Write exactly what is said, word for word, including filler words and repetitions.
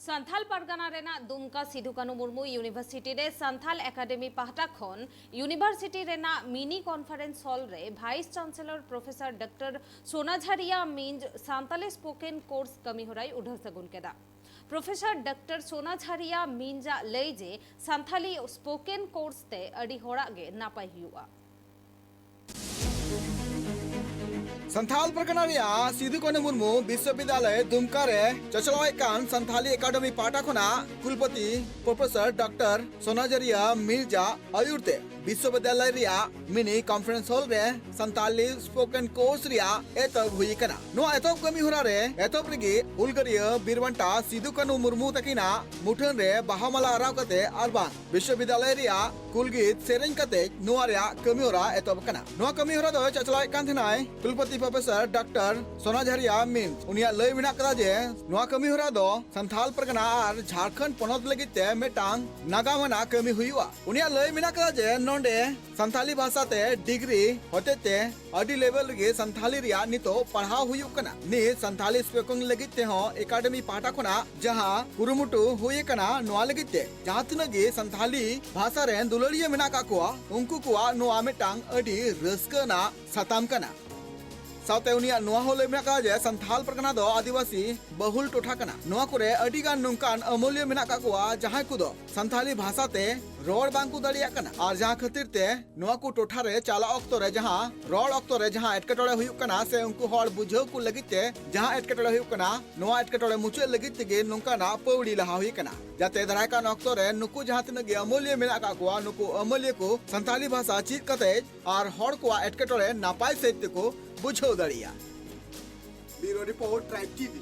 ᱥᱟᱱᱛᱷᱟᱞ ᱯᱟᱨᱜᱟᱱᱟ ᱨᱮᱱᱟᱜ ᱫᱩᱢᱠᱟ ᱥᱤᱫᱷᱩ ᱠᱟᱹᱱᱦᱩ ᱢᱩᱨᱢᱩ ᱤᱭᱩᱱᱤᱵᱷᱟᱨᱥᱤᱴᱤ ᱨᱮ ᱥᱟᱱᱛᱷᱟᱞ ᱮᱠᱟᱰᱮᱢᱤ ᱯᱟᱦᱴᱟ ᱠᱷᱚᱱ ᱤᱭᱩᱱᱤᱵᱷᱟᱨᱥᱤᱴᱤ ᱨᱮᱱᱟᱜ ᱢᱤᱱᱤ ᱠᱚᱱᱯᱷᱟᱨᱮᱱᱥ ᱦᱚᱞ ᱨᱮ vice chancellor professor doctor Sonajharia Minz Santali spoken course ᱠᱟᱹᱢᱤ ᱦᱚᱨᱟᱭ ᱩᱰᱷᱟᱹᱣ ᱥᱟᱹᱜᱩᱱ ᱠᱮᱫᱟ᱾ ᱯᱨᱚᱯᱷᱮᱥᱚᱨ ᱰᱚᱠᱴᱚᱨ ᱥᱳᱱᱟᱡᱷᱟᱨᱤᱭᱟ ᱢᱤᱧᱡᱽ ᱟᱜ ᱞᱟᱹᱭ ᱡᱮ ᱥᱟᱱᱛᱷᱟᱞᱤ ᱥᱯᱳᱠᱮᱱ ᱠᱳᱨᱥ ᱛᱮ ᱟᱹᱰᱤ ᱦᱚᱲᱟᱜ ᱜᱮ ᱱᱟᱯᱟᱭ ᱦᱩᱭᱩᱜᱼᱟ᱾ ᱥᱟᱱᱛᱷᱟᱞ ᱯᱟᱨᱜᱟᱱᱟ ᱨᱮᱭᱟᱜ ᱥᱤᱫᱩ ᱠᱟᱹᱱᱦᱩ ᱢᱩᱨᱢᱩ ᱵᱤᱥᱥᱚᱵᱤᱫᱽᱭᱟᱞᱚᱭ ᱫᱩᱢᱠᱟ ᱨᱮ ᱪᱟᱪᱞᱟᱣ ᱮᱫ ᱠᱟᱱ ᱥᱟᱱᱛᱷᱟᱞᱤ ᱮᱠᱟᱰᱮᱢᱤ ᱯᱟᱦᱴᱟ ᱠᱷᱚᱱᱟᱜ ᱠᱩᱞᱯᱚᱛᱤ ᱯᱨᱚᱯᱷᱮᱥᱚᱨ ᱰᱚᱠᱴᱚᱨ ᱥᱳᱱᱟᱡᱟᱨᱤᱭᱟ ᱢᱤᱨᱡᱟ ᱟᱹᱭᱩᱨ ᱛᱮ ᱵᱤᱥᱥᱚᱵᱤᱫᱽᱭᱟᱞᱚᱭ ᱨᱮᱭᱟᱜ ᱢᱤᱱᱤ ᱠᱚᱱᱯᱷᱟᱨᱮᱱᱥ ᱦᱚᱞ ᱨᱮ ᱥᱟᱱᱛᱷᱟᱞᱤ ᱥᱯᱳᱠᱮᱱ ᱠᱳᱨᱥ ᱨᱮᱭᱟᱜ ᱮᱛᱚᱦᱚᱵ ᱦᱩᱭ ᱟᱠᱟᱱᱟ᱾ ᱱᱚᱣᱟ ᱮᱛᱚᱦᱚᱵ ᱠᱟᱹᱢᱤ ᱦᱚᱨᱟ ᱨᱮ ᱮᱛᱚᱦᱚᱵ ᱨᱮᱜᱮ ᱦᱩᱞᱜᱟᱹᱨᱤᱭᱟᱹ ᱵᱤᱨ ᱵᱟᱱᱴᱟ ᱥᱤᱫᱩ ᱠᱟᱹᱱᱦᱩ ᱢᱩᱨᱢᱩ ᱛᱟᱹᱠᱤᱱᱟᱜ ᱢᱩᱴᱷᱟᱹᱱ ᱨᱮ ᱵᱟᱦᱟ ᱢᱟᱞᱟ ᱟᱨᱟᱣ ᱠᱟᱛᱮ ᱟᱨ ᱵᱟᱝ ᱵᱤᱥᱥᱚᱵᱤᱫᱽᱭᱟᱞᱚᱭ ᱨᱮᱭᱟᱜ ᱠᱩᱞᱜᱤᱛ ᱥᱮᱨᱮᱧ ᱠᱟᱛᱮ ᱱᱚᱣᱟ ᱨᱮᱭᱟᱜ ᱠᱟᱹᱢᱤ ᱦᱚᱨᱟ ᱮᱛᱚᱦᱚᱵ ᱟᱠᱟᱱᱟ᱾ ᱱᱚᱣᱟ ᱠᱟᱹᱢᱤ ᱦᱚᱨᱟ ᱫᱚ ᱪᱟᱪᱞᱟᱣᱮᱫ ᱠᱟᱱ ᱛᱟᱦᱮᱱᱟᱭ ᱠᱩᱞᱯᱚᱛᱤ ᱯᱨᱚᱯᱷᱮᱥᱚᱨ ᱰᱚᱠᱴᱚᱨ ᱥᱳᱱᱟᱡᱷᱟᱨᱤᱭᱟ ᱢᱤᱢᱥ᱾ ᱩᱱᱤᱭᱟᱜ ᱞᱟᱹᱭ ᱢᱮᱱᱟᱜ ᱠᱟᱫᱟ ᱡᱮ ᱱᱚᱣᱟ ᱠᱟᱹᱢᱤ ᱦᱚᱨᱟ ᱫᱚ ᱥᱟᱱᱛᱷᱟᱞ ᱯᱟᱨᱜᱟᱱᱟ ᱟᱨ ᱡᱷᱟᱲᱠᱷᱚᱸᱰ ᱯᱚᱱᱚᱛ ᱞᱟᱹᱜᱤᱫ ᱛᱮ ᱢᱤᱫᱴᱟᱝ ᱱᱟᱜᱟᱢ ᱟᱱᱟᱜ ᱠᱟᱹᱢᱤ ᱦᱩᱭᱩᱜᱼᱟ᱾ ᱩᱱᱤᱭᱟᱜ ᱞᱟᱹᱭ ᱢᱮᱱᱟᱜ ᱠᱟᱫᱟ ᱡᱮ ᱱᱚᱰᱮ ᱥᱟᱱᱛᱷᱟᱞᱤ ᱵᱷᱟᱥᱟ ᱛᱮ ᱰᱤᱜᱽᱨᱤ ᱦᱚᱛᱮᱡ ᱛᱮ ᱟᱹᱰᱤ ᱞᱮᱵᱮᱞ ᱨᱮᱜᱮ ᱥᱟᱱᱛᱷᱟᱞᱤ ᱨᱮᱭᱟᱜ ᱱᱤᱛᱚᱜ ᱯᱟᱲᱦᱟᱣ ᱦᱩᱭᱩᱜ ᱠᱟᱱᱟ᱾ ᱱᱤᱛ ᱥᱟᱱᱛᱷᱟᱞᱤ ᱥᱯᱳᱠᱤᱝ ᱞᱟᱹᱜᱤᱫ ᱛᱮᱦᱚᱸ ᱮᱠᱟᱰᱮᱢᱤ ᱯᱟᱦᱴᱟ ᱠᱷᱚᱱᱟᱜ ᱡᱟᱦᱟᱸ ᱠᱩᱨᱩᱢᱩᱴᱩ ᱦᱩᱭ ᱟᱠᱟᱱᱟ, ᱱᱚᱣᱟ ᱞᱟᱹᱜᱤᱫ ᱛᱮ ᱡᱟᱦᱟᱸ ᱛᱤᱱᱟᱹᱜ ᱜᱮ ᱥᱟᱱᱛᱷᱟᱞᱤ ᱵᱷᱟᱥᱟ ᱨᱮᱱ ᱫᱩᱞᱟᱹᱲᱤᱭᱟᱹ ᱢᱮᱱᱟᱜ ᱟᱠᱟᱫ ᱠᱚᱣᱟ, ᱩᱱᱠᱩ ᱠᱚᱣᱟᱜ ᱱᱚᱣᱟ ᱢᱤᱫᱴᱟᱝ ᱟᱹᱰᱤ ᱨᱟᱹᱥᱠᱟᱹ ᱟᱱᱟᱜ ᱥᱟᱛᱟᱢ ᱠᱟᱱᱟ᱾ ᱥᱟᱶᱛᱮ ᱩᱱᱤᱭᱟᱜ ᱱᱚᱣᱟ ᱦᱚᱸ ᱞᱟᱹᱭ ᱢᱮᱱᱟᱜ ᱟᱠᱟᱫᱟ ᱡᱮ ᱥᱟᱱᱛᱷᱟᱞ ᱯᱟᱨᱜᱟᱱᱟ ᱫᱚ ᱟᱹᱫᱤᱵᱟᱹᱥᱤ ᱵᱟᱹᱦᱩᱞ ᱴᱚᱴᱷᱟ ᱠᱟᱱᱟ᱾ ᱱᱚᱣᱟ ᱠᱚᱨᱮ ᱟᱹᱰᱤ ᱜᱟᱱ ᱱᱚᱝᱠᱟᱱ ᱟᱹᱢᱟᱹᱞᱤᱭᱟᱹ ᱢᱮᱱᱟᱜ ᱟᱠᱟᱫ ᱠᱚᱣᱟ, ᱡᱟᱦᱟᱸᱭ ᱠᱚᱫᱚ ᱥᱟᱱᱛᱷᱟᱞᱤ ᱵᱷᱟᱥᱟ ᱛᱮ ᱨᱚᱲ ᱵᱟᱝ ᱠᱚ ᱫᱟᱲᱮᱭᱟᱜ ᱠᱟᱱᱟ, ᱟᱨ ᱡᱟᱦᱟᱸ ᱠᱷᱟᱹᱛᱤᱨ ᱛᱮ ᱱᱚᱣᱟ ᱠᱚ ᱴᱚᱴᱷᱟ ᱨᱮ ᱪᱟᱞᱟᱜ ᱚᱠᱛᱚ ᱨᱮ ᱡᱟᱦᱟᱸ ᱨᱚᱲ ᱚᱠᱛᱚ ᱨᱮ ᱡᱟᱦᱟᱸ ᱮᱴᱠᱮᱴᱚᱬᱮ ᱦᱩᱭᱩᱜ ᱠᱟᱱᱟ ᱥᱮ ᱩᱱᱠᱩ ᱦᱚᱲ ᱵᱩᱡᱷᱟᱹᱣ ᱠᱚ ᱞᱟᱹᱜᱤᱫ ᱛᱮ ᱡᱟᱦᱟᱸ ᱮᱴᱠᱮᱴᱚᱬᱮ ᱦᱩᱭᱩᱜ ᱠᱟᱱᱟ, ᱱᱚᱣᱟ ᱮᱴᱠᱮᱴᱚᱬᱮ ᱢᱩᱪᱟᱹᱫ ᱞᱟᱹᱜᱤᱫ ᱛᱮᱜᱮ ᱱᱚᱝᱠᱟᱱᱟᱜ ᱯᱟᱹᱣᱲᱤ ᱞᱟᱦᱟ ᱦᱩᱭ ᱟᱠᱟᱱᱟ, ᱡᱟᱛᱮ ᱫᱟᱨᱟᱭ ᱠᱟᱱ ᱚᱠᱛᱚ ᱨᱮ ᱱᱩᱠᱩ ᱡᱟᱦᱟᱸ ᱛᱤᱱᱟᱹᱜ ᱜᱮ ᱟᱹᱢᱟᱹᱞᱤᱭᱟᱹ ᱢᱮᱱᱟᱜ ᱟᱠᱟᱫ ᱠᱚᱣᱟ, ᱱᱩᱠᱩ ᱟᱹᱢᱟᱹᱞᱤᱭᱟᱹ ᱠᱚ ᱥᱟᱱᱛᱟᱲᱤ ᱵᱷᱟᱥᱟ ᱪᱮᱫ ᱠᱟᱛᱮ ᱟᱨ ᱦᱚᱲ ᱠᱚᱣᱟᱜ ᱮᱴᱠᱮᱴᱚᱬᱮ ᱱᱟᱯᱟᱭ ᱥᱟᱹᱦᱤᱡ ᱛᱮᱠᱚ ᱵᱩᱡᱷᱟᱹᱣ ᱫᱟᱲᱮᱭᱟᱜᱼᱟ᱾ Bureau Report, Tribe T V.